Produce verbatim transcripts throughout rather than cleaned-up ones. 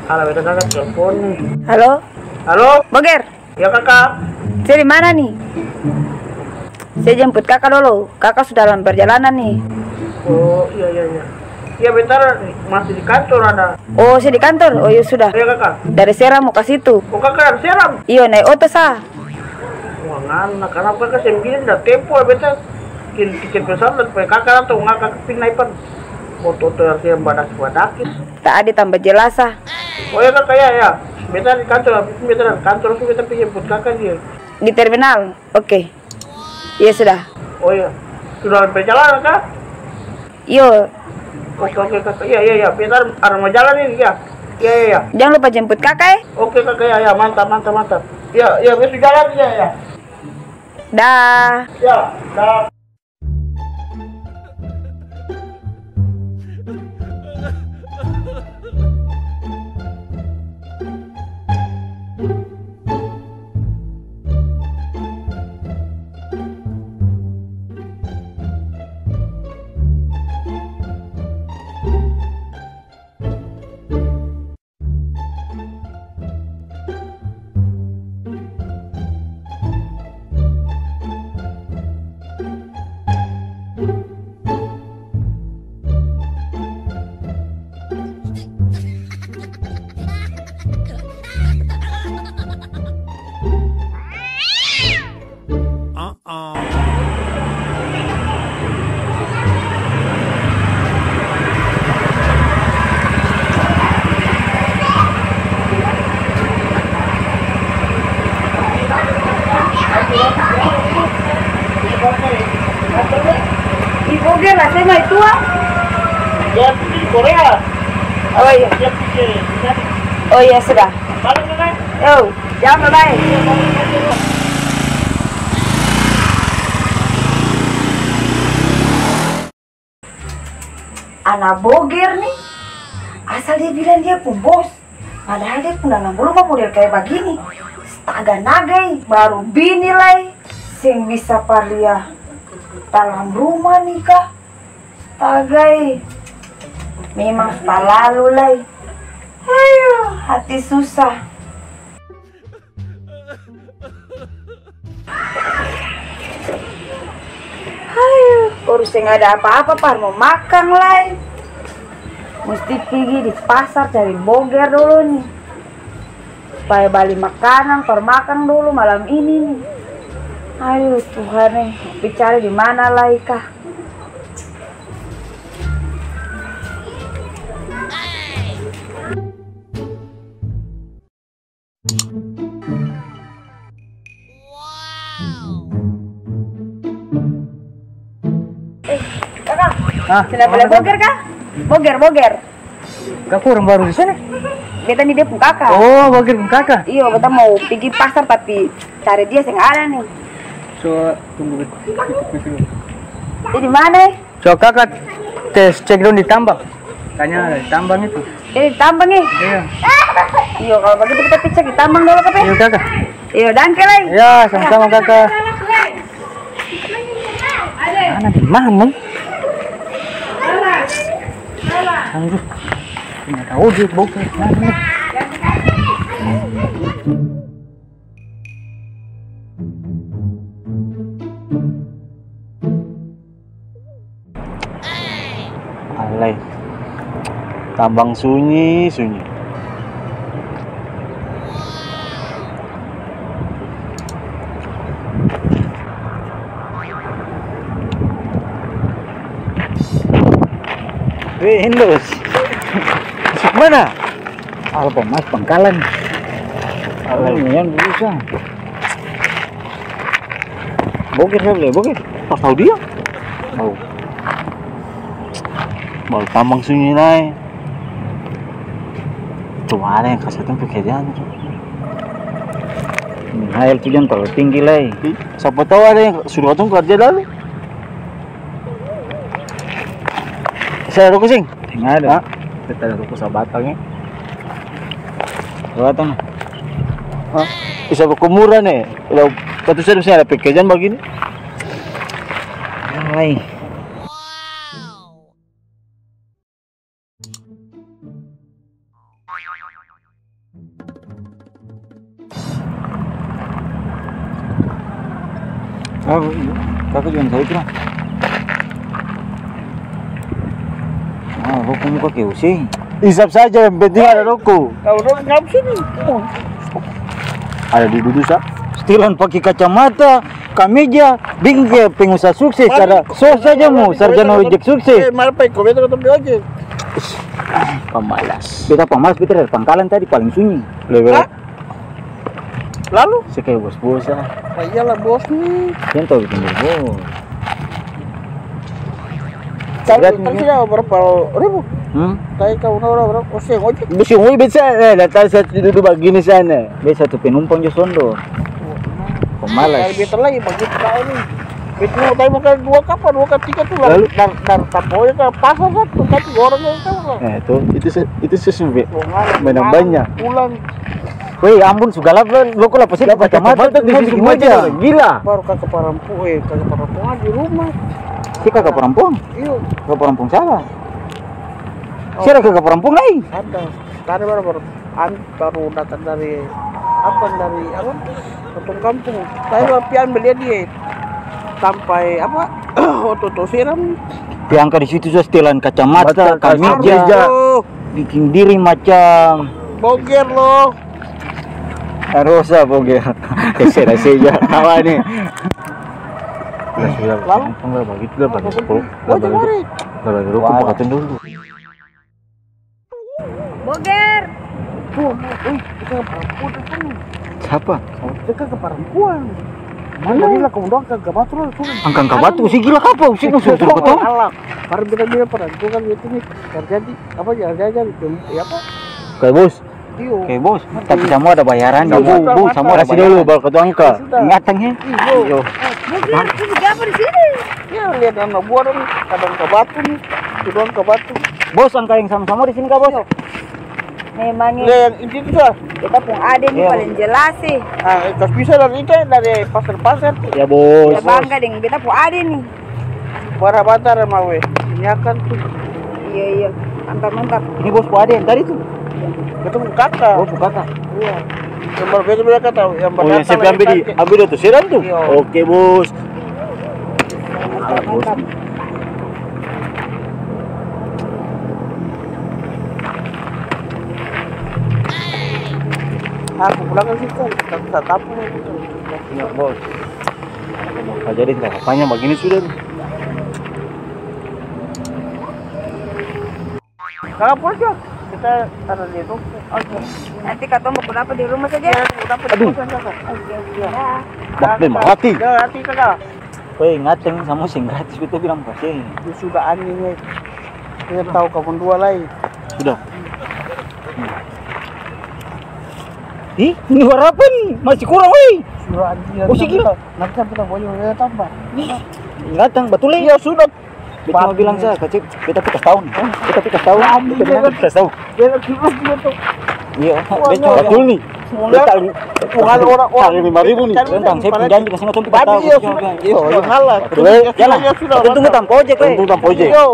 Ala beta kaka telpon ni. Halo? Halo? Boger? Ya, kaka. Se di mana ni? Se jemput kaka dolo. Kaka su dalam perjalanan ni. Oh, iya, iya, iya. Iya, bentar, masih di kantor ada. Oh, se di kantor? Oh, iyo sudah. Iya, kaka. Dari Seram mo ka situ. Oh, kaka dari Seram? Iyo, nae oto sa. Wah, ngana, kanapa kaka seng bilang da tempo, beta kirim tiket pesawat dari kaka atau ngana kaka pi nae pan. Oto-oto dari Seram badaki-badaki. Ta ada tambah jelas sa. Oh, iya, kaka, ya, ya. Beta di kantor, abis ini beta dari kantor, langsung beta pi jemput kaka dia. Di terminal? Oke. Iya, sudah. Oh, iya. Sudah sampai jalan, kaka? Iyo. Oke, oke, kaka. Iya, iya, iya. Beta ada mau jalan ini, ya. Iya, iya, iya. Jang lupa jemput kaka, e. Oke, kaka, ya, ya. Mantap, mantap, mantap. Iya, iya, beta su jalan, iya, iya. Dah. Ya, dah. Di Bogor lah, saya mah itu, ah. Dia di Korea. Oh, iya. Dia pikir, oh, iya, sudah. Balik, balik. Yo, jalan bae-bae. Ana Boger ni, asal dia bilang dia pung bos, padahal dia pung dalam rumah model kaya bagini. Astaga naga e, baru bini lai, seng bisa par lia dalam rumah ni ka. Astaga e, memang su talalu lai. Ayo, hati susah. Hayu, baru seng ada apa-apa par mo makang lai. Musti pigi di pasar cari Boger dolo ni. Supaya bali makanang par makang dolo malam ini ni. Ayu, Tuhan e, pi cari di mana lai ka? Eh, kaka. Hah? Seng ada Boger ka? Boger, Boger. Kaka orang baru di sini? Beta ni dia pung kaka. Oh, Boger pung kaka? Iyo, beta mau pigi pasar tapi cari dia seng ada ni. So, tunggu beta. Dia di mana e? Coba kaka tes cek dong di tambang. Kayaknya ada di tambang itu. Eh, di tambang e? Iya. Iyo, kalo bagitu kita pi cek di tambang dolo, kaka. Iyo, kaka. Iyo, dangke lai. Ya, sama-sama, kaka. Mana di mana? Aduh, ini ada ojek, Boger. Mana nih? Alai, tambang sunyi, sunyi. Weh, Indos. Masuk mana? Ala pamaas pangkalan. Ala nian bisa. Boker sa bole, boker. Pas tau dia. Tau. Baru tambang sunyi lai. Tuh ada yang kasih katong pekerjaan tu. Ini hayal tu jang terlalu tinggi lai. Ih, siapa tahu ada yang suruh katong kerja lalu. Saya ada rokok, Sing? Seng ada. Hah? Beta ada rokok sabatang, e. Sabatang. Hah? Bisa rokok murah, ne. Kalau batu saya bisa ada pekerjaan begini. Yang lain. Ah, kaka jangan sakit lah. Ah, roko muka ke using. Isap saja, yang penting ada roko. Kalau roko ngap sini. Ada di dudu sa. Stilan pake kacamata, kameja, biking kaya pengusaha sukses. Ada so saja mo sarjana ojek sukses. Eh, mari pai komentar katong pi ojek. Pamalas. Beta pamalas, beta dari pangkalan tadi paling sunyi. Lebih Hah? Lalu? Se kaya bos-bos sa. Lah iyalah bos ni. Seng tau biking bos-bos. Tapi kan sini berapa ribu? Hmm? Tadi kau naura berapa? Oh, seng ojek. Bisi ojek biasa, eh, datang saya duduk begini sana. Biasa tu penumpang jo sondo. Pemalas. Biasa lagi begitu kau ni. Betul, tadi makan dua kapa, dua kapa, tiga tu. Lalu? Dar, dar, dar, tapoya ke pasar satu, tadi orang yang tahu lah. Eh, itu, itu se-, itu sesuai. Menang banyak. Pulang. Weh, ampun, su galap lo, lo ko lapasang kacamata, kacamata di sini semua aja. Gila. Baru kaka parampu-, eh, kaka parampuang di rumah. Si kaka parampuang? Iyo. Kaka parampuang siapa? Oh. Si ada kaka parampuang lain? Ada. Tadi baru, baru, an-, baru datang dari, apa, dari, apa? Potong kampung. Saya baru pi ambil dia, dia sampai, apa? Oto-oto siram. Pi angka di situ, sudah setelan kacamata, kameja. Biking diri macam boger lo. Rosa boger. Kese-kese ja. Kawan ni. Lalu? Lah bagitu, lah bagitu. Lah bagitu. Lah bagitu, katong dulu. Boger. Tuh, eh, itu kan parampuan itu. Siapa? Itu kan parampuan. Mana? Gila, kamu doang kagak batul, tuh. Angka-angka batu, si gila kapa? Si mau suruh katong? Alah, baru beta bilang parampuan itu nih terjadi. Apa ya, ada aja di pem-, ya apa? Kayak bos. Iyo. Kayak bos. Tapi samua ada bayaran, Bu, Bu, samua ada bayaran. Kasih dulu, baru katong angka. Sudah. Ingatang, he? Iyo. Iyo. Boger, ini siapa di sini? Ya, lihat anak buah dong, kadang ke batu nih, itu doang ke batu. Bos, angka yang sama-sama di sini kah, Bos? Iyo. Memang ini. Lihat yang itu tuh, Sar. Beta pung ade nih paling jelas sih. Ah, kas bisa dari itu, dari pasar-pasar tuh. Ya, Bos. Ya, bangga deng beta pung ade nih. Bara batar, Mawe. Ini akan tuh. Iya, iya. Mantap, mantap. Ini bos pung ade yang tadi tuh? Itu pung kaka. Oh, pung kaka. Iya. Yang baru beta bilang kata, yang baru datang lagi. Oh, yang saya ambil di, ambil di Oto Seram tuh? Iya. Oke, bos. Mantap, mantap. Aku pulang ke situ, tak bisa tampung. Iya, bos. Nah, jadi, nah, apanya bagini sudah nih. Kaka pulang, Kak. Kita taruh di rumah aja. Nanti katong baku dapa di rumah saja. Iya, baku dapa di rumah saja, Kak. Aduh. Oke, oke. Iya. Bak, deh, mati. Iya, mati, Kak. Weh, ngateng samua seng gratis, beta bilang, Pak, seng. Ya sudah, anjing, eh. Kita tahu kamu dua lai. Sudah. Ih, ini berapa nih? Masih kurang, weh. Sudah, anjing, oh, si gila. Nanti sampai tak boleh tambah. Ih, datang, betul, eh? Iya, sudah. Beta cuma bilang sa, kacip, beta pi kas tau ni. Beta pi kas tau. Beta bilang pi kas tau. Iya, beta cuma betul ni. Beta cari lima ribu ni. Tentang saya pung janji, kasih katong pi kas tau. Iya, iya, ngalah. Betul, eh? Jalan. Katong tunggu tampa ojek, eh. Tunggu tampa ojek. Iyo.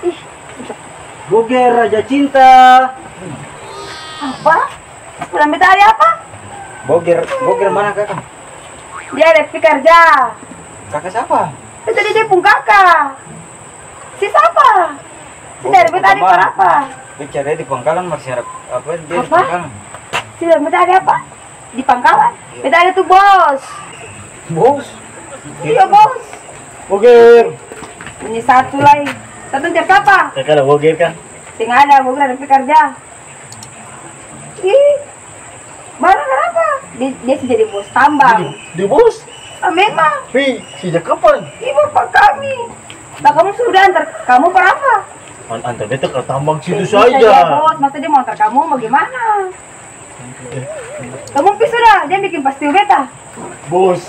Ih. Boger Raja Cinta. Apa? Bilang beta ada apa? Boger, Boger mana kaka? Dia ada pi karja. Kaka siapa? Itu dia, dia pung kaka. Si siapa? Si dari beta ada apa? Bicara di pangkalan masih ada apa? Dia di pangkalan. Si dari beta ada apa? Di pangkalan. Iya. Beta ada tuh, bos. Bos? Iya, bos. Boger. Ini satu lagi. Satu cari siapa? Kakak ada boger kan? Seng ada, boger ada pi karja. Ih, barang apa? Dia, dia su jadi bos tambang. Di, di bos? Ah, memang. Pi, sejak kapan? Ih, bapak kami. Lah, kamu sudah antar kamu berapa? An-, antar beta ke tambang situ saja. Iya, bos. Masa dia mau antar kamu bagaimana? Kamu pi sudah, dia bikin pastil beta. Bos.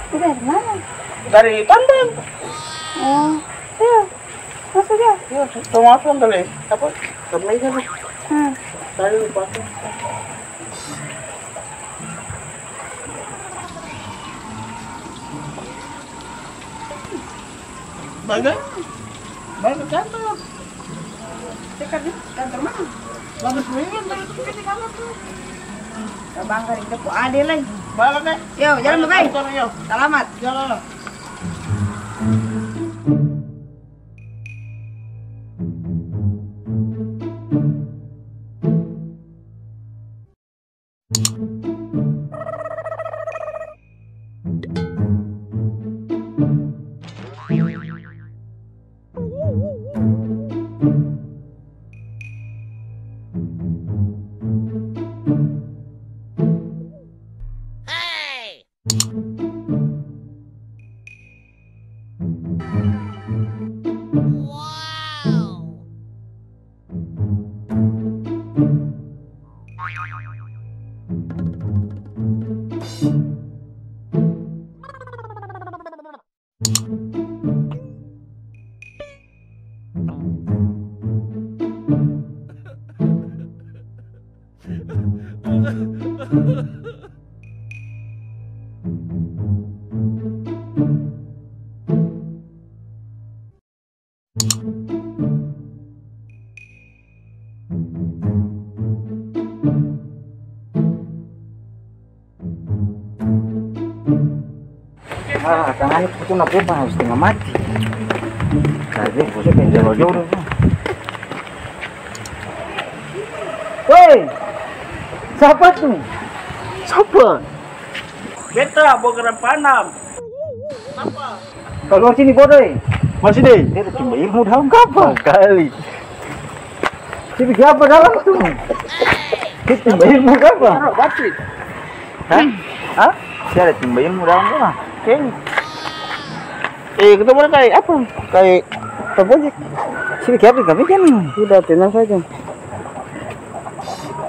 Itu dari mana? Dari tambang. Oh, iya. Masuk ya? Iya, termasuk dari apa? Karena itu. Hmm. Dari lupa. Mana? Mana kantor? Dekat di kantor mana? Bagus banget, bagus banget di kamar tuh. Abang kali kita po ade lai. Bala, Kak. Yo, jalan, Bang. Kantor, yo. Salamat. Jalan. Ah, tangan itu na pepa, setengah mati. Tadi bosnya pengen jauh-jauh dong. Woi, sapa tu? Sapa? Beta, Bogaran Panam. Kenapa? Kaluar sini, bodoh, e. Masih, deh. Dia ada timba ilmu dalam kapa? Kali. Dia bikin apa dalam tu? Dia timba ilmu kapa? Taruh batu. Hah? Hah? Dia ada timba ilmu dalam kapa? Keng. Eh, kita boleh kayak apa? Kayak apa, Bojek? Sini, kayak apa, kami kan? Sudah, tenang saja.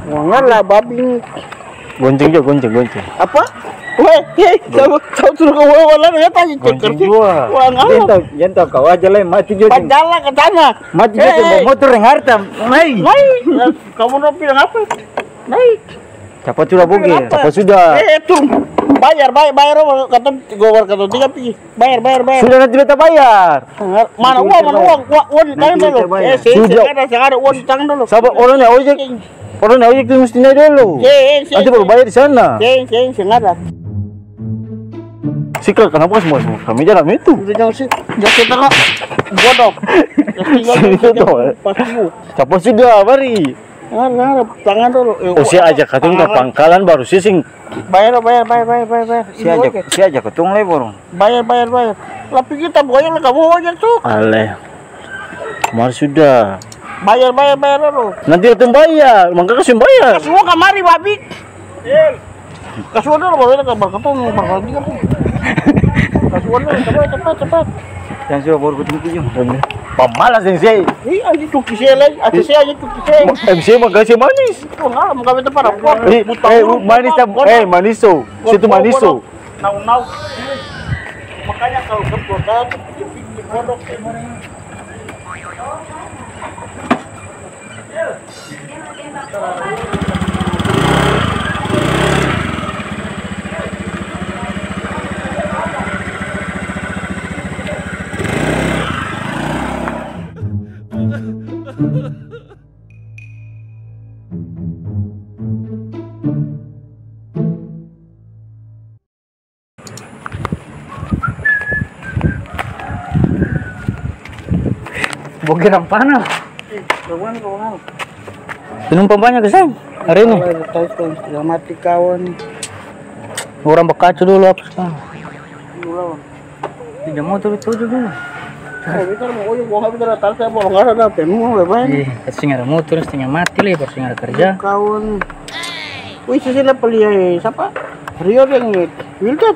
Janganlah, babi. Gonceng jua, gonceng, gonceng. Apa? Weh, hei, kamu, kamu suruh ke bawah, bawah, ya, tadi. Gonceng jua. Wah, ngapa? Jentau, jentau, kau aja, lai, mati jua, jeng. Pajala ke sana. Mati jua, jeng, bawa motor deng harta. Mai. Mai. Kamu mau bilang apa? Naik. Capat sudah, Boge. Capat sudah. Eh, eh, tung. Bayar, bayar, bayar, oh, katong, gua, katong tiga pi. Bayar, bayar, bayar. Sudah, nanti beta bayar. Mana uang, mana uang? Uang, uang di tangan dolo. Eh, seng, seng ada, seng ada uang di tangan dolo. Sabar, orang naik ojek. Orang naik ojek tu mesti naik dolo. Seng, seng, nanti baru bayar di sana. Seng, seng, seng ada. Sika, kenapa semua, semua kami jalan itu? Udah, jangan sih, jangan sih, tengok. Bodoh. Sini tu, eh. Pasti. Capat sudah, mari. Dengar, dengar, tangan dulu. Eh, oh, sia ajak katong ka pangkalan baru sia seng. Bayar, bayar, bayar, bayar, bayar, bayar. Sia ajak, sia ajak katong lai, borong. Bayar, bayar, bayar. Lah, pi kita boyong lah, kamu ojek tu. Ale. Mar sudah. Bayar, bayar, bayar dulu. Nanti katong bayar, mangka kasi bayar. Kas uang kamari, babi. Kasuang dolo, baru beta gambar katong, gambar katong tiga tu. Kasuang dolo, cepat, cepat, cepat. Yang sudah baru katong tuju. Pamalas, sensei. Ih, anjing, cuki se lai. A C C aja cuki se. M C mah kasi manis. Itu ngalam, kami itu pada kuat. Eh, eh, manis, eh, manis so. Situ manis so. Nau, nau. Makanya kalau ketua saya tuh pikir-pikir bodoh. Boge rampana. Penumpang banya ka seng hari ini? Tahu, tahu, sudah mati kawan. Orang bakacu dulu apa sekarang? Dulu lawan. Pinjam motor tuju dulu. Oh, beta mo ojek, mo habis ada taksi, apa, orang ada, ada penuh, bae. Iya, seng ada motor, setengah mati lai, baru seng ada kerja. Kawan. Wih, sisi dapa lia, eh, sapa? Rio deng, eh, Wildan.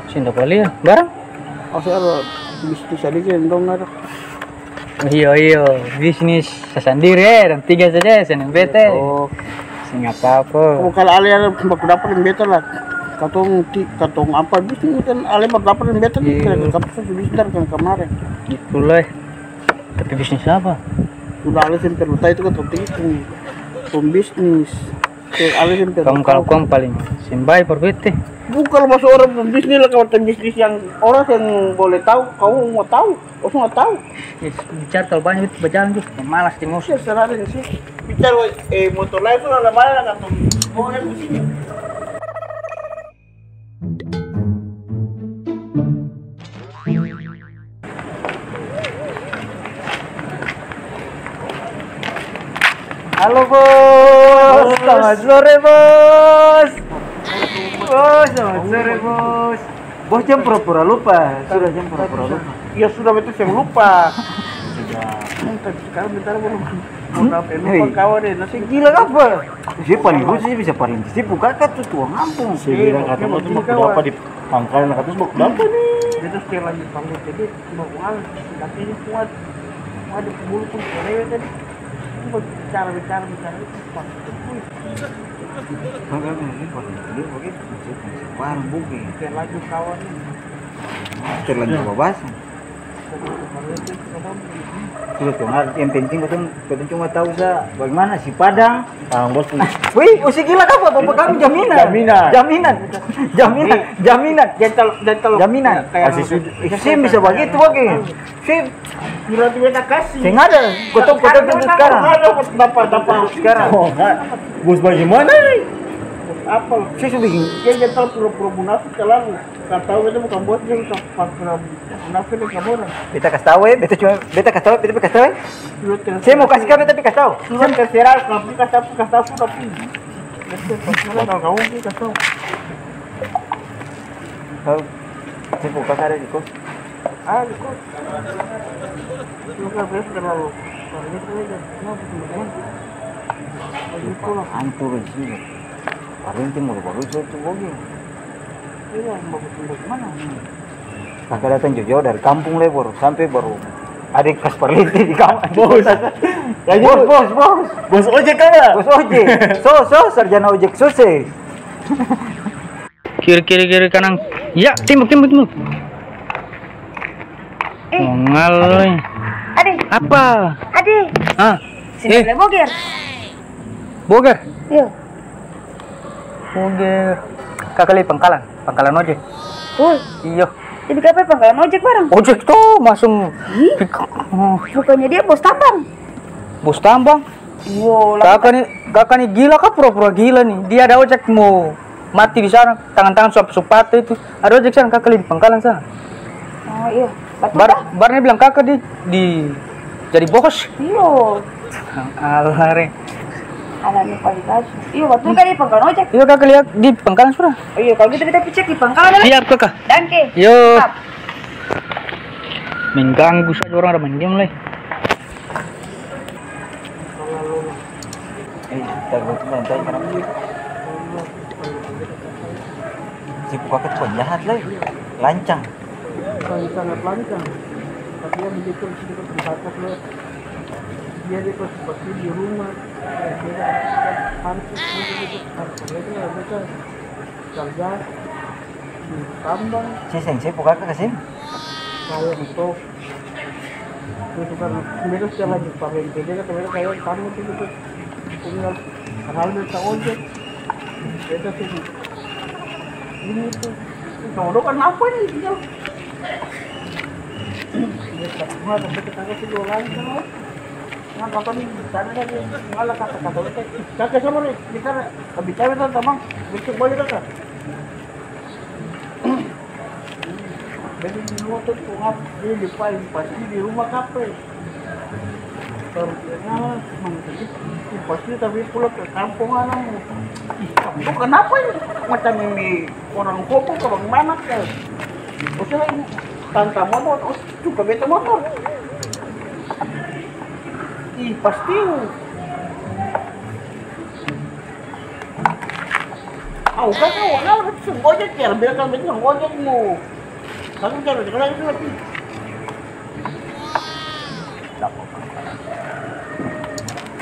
Seng dapa lia, barang? Oh, saya ada bisnis sadiki deng dong ada. Iyo, iyo, bisnis sasandiri, eh, dong tiga saja, seng deng beta. Oh. Seng apa-apa. Oh, kalo ale ada baku dapa deng beta lah. Katong ti-, katong apa bisnis kan ale baku dapa deng beta nih, kira-kira katong su bisnis dari kan kamareng. Itulah, eh. Tapi bisnis apa? Sudah ale seng perlu tahu itu katong tinggi pung bisnis. Kong kalo kong paling seng bae par bete. Bukan maso orang pung bisnis lah, kalu bisnis yang orang yang boleh tau, kau mo tau, kau mo tau. Yes, bicara talalu banya, bajalang tu, malas deng ngos. Terserah deng sih. Bicara, eh, motor lain tu ada mana katong. Oh, ya, di sini. Halo, Bos. Halo, Bos. Selamat sore, Bos. Bos, selamat sore, Bos. Bos, jang pura-pura lupa. Sudah, jang pura-pura lupa. Ya sudah, beta seng lupa. Sudah. Eh, tapi sekarang bentar, Bos. Mau sampai lupa kawan deh, nasi. Gila apa? Dia paling lucu sih, bisa paling sibuk kaka tuh, tuang ampung. Saya bilang, kata, "Mau cuma kuda apa di pangkalan?" Kata, "Mau kuda apa nih?" Beta sekali lagi panggil, jadi cuma kual, tapi ini kuat. Kuat di bulu pun cerewet tadi. Cuma bicara, bicara, bicara, itu pas. Kagak, ini paling gede, oke. Saya paling sebar, buki. Sekali lagi kawan. Terlanjur babasa. Sudah tuh, nah, yang penting katong, katong cuma tahu sa bagaimana si Padang. Ah, bos. Wih, usi gila apa? Bapak kami jaminan. Jaminan. Jaminan. Jaminan. Jaminan. Jangan terlalu, jangan terlalu. Jaminan. Kayak masih sud-, eh, sim bisa bagitu, oke. Sim. Berarti beta kasih. Seng ada. Kotong, kotong tunggu sekarang. Ada, dapat, dapat. Sekarang. Oh, enggak. Bos bagaimana nih? Bos apa? Saya sudah bikin. Dia jangan terlalu pura-pura munafik terlalu. Kata beta bukan bos, dia bukan pura-pura. Kenapa dia kabur? Beta kas tau, eh, beta cuma, beta kas tau, beta kas tau, eh. Saya mau kasih kau, beta pi kas tau. Sudah terserah, kalau pi kas tau, pi kas tau, sudah pi. Beta terserah, kalau kamu pi kas tau. Kau, saya mau kasih ada di kos. Ah, di kos. Sudah, beta terlalu. Kalau itu aja, kenapa sih, teman? Antur di sini. Paling timur baru itu, itu bogey. Iya, yang bagus pindah kemana? Kaka datang jauh-jauh dari kampung le, baru sampe baru ada kas parlente di kampung. Bos. Bos, bos, bos. Bos ojek ka? Bos ojek. So, so, sarjana ojek sukses. Kiri, kiri, kiri, kanan. Ya, timbuk, timbuk, timbuk. Eh. Mongal, eh. Ade. Apa? Ade. Hah? Sini. Eh. Boleh boger. Boger? Iya. Oke. Kaka lei pangkalan, pangkalan ojek. Oh. Iyo. Jadi kapa pangkalan ojek barang? Ojek to, masuk. Ih. Pik-, hmm. Bukannya dia bos tambang? Bos tambang? Iyo, kaka ni, kaka ni gila ka pura-pura gila ni. Dia ada ojek mo mati di sana, tangan-tangan su apa su pata itu. Ada ojek sana, kaka lei di pangkalan sana. Oh, iya. Batul kah? Bar ni bilang kaka di, di jadi bos. Iyo. Alah, re. Anaknya paling kasar. Iyo, batul kah di pangkalan ojek? Iyo, kaka lia di pangkalan sudah. Oh, iya, kalau gitu beta pi cek di pangkalan, ya. Siap, kaka. Dangke. Yo. Siap. Mengganggu saja orang ada main game, le. Eh, tar gua cuma yang tanya, kenapa? Si Pukaka tu penjahat lai, lancang. Bukan sangat lancang, tapi dia begitu, sedikit terbatas, lo. Dia, dia pas, pas di rumah, ya, dia kan pansus, dia, dia, dia, dia, dia, dia, dia, Gagal. Tambang. Si seng, si Pukaka ka seng? Saya itu. Itu kan, beta sekali lagi, Pak Bente, dia kata, "Beta saya tambang itu, gitu." Padahal beta ojek. Beta sini. Ini itu. Ini dodo kan apa ini? Dia. Dia tak semua, tapi kita kasih dua lagi, kan? Nah, kata ni, bicara saja. Malah kata-kata beta. Kaka sama ni, bicara. Bicara, tamang. Besok balik, kata. Jadi di rumah tu, Tuhan, dia di paling pasti di rumah kape. Terus dia, nah, pasti tapi pulang ke kampung, anam. Ih, kamu kenapa ini? Macam ini orang hobo ke bagaimana ke? Maksudnya, tanta motor, terus juga beta motor. Ih, pasti. Au, kan kau, nah, seng gojek, ya, bilang kan, bilang gojek, mo. Kan, kan, kan, kan, kan, kan.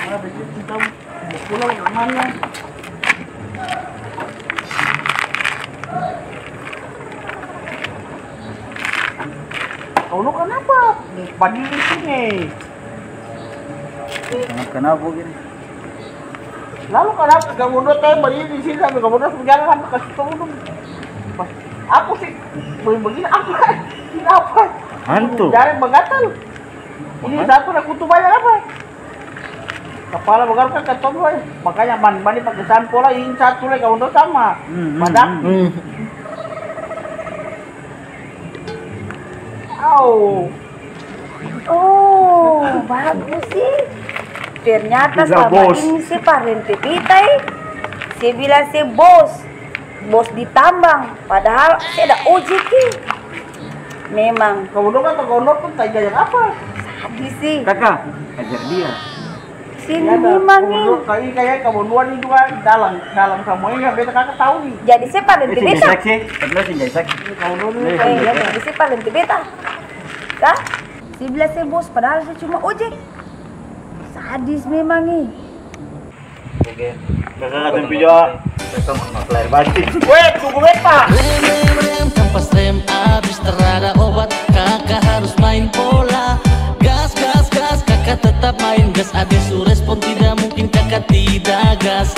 Mana begitu, tahu? Mau pulang ke mana? Kau, no, kenapa? Badiri sini. Kenapa, kenapa gini? Lalu kenapa kamu dua teh berdiri di sini sampai kamu dua jalan sampai ke situ dong? Apa sih? Begini apa? Ini apa? Hantu. Jari bagatal. Ini satu ada kutu banyak apa? Kapala bagaruk kan katong, boy. Makanya man-, mandi pake sampo lah, ini satu lagi kawan dong sama. Hmm, hmm, badak. Hmm. Au. Oh, bagus sih. Ternyata selama ini se parlente beta, eh. Se bilang se bos. Bos di tambang, padahal se ada ojek, eh. Memang. Kamu dong atau kamu dong pun tanya apa? Sadis sih. Kaka, ajar dia. Sini memang nih. Kamu dong kayak kamu dua nih juga dalam, dalam semua ini beta kaka tahu nih. Jadi se parlente beta. Saksi, tapi lo sih jadi saksi. Kamu dong nih. Eh, jadi se parlente beta. Kah? Se bilang se bos, padahal se cuma ojek. Sadis memang nih. Oke. Kakak katong pi jua. Weh, tunggu beta. Rem, rem, rem, kampas rem abis, tarada obat. Kaka harus main bola. Gas, gas, gas, kaka tetap main gas. Ade su respon, tidak mungkin kaka tidak gas.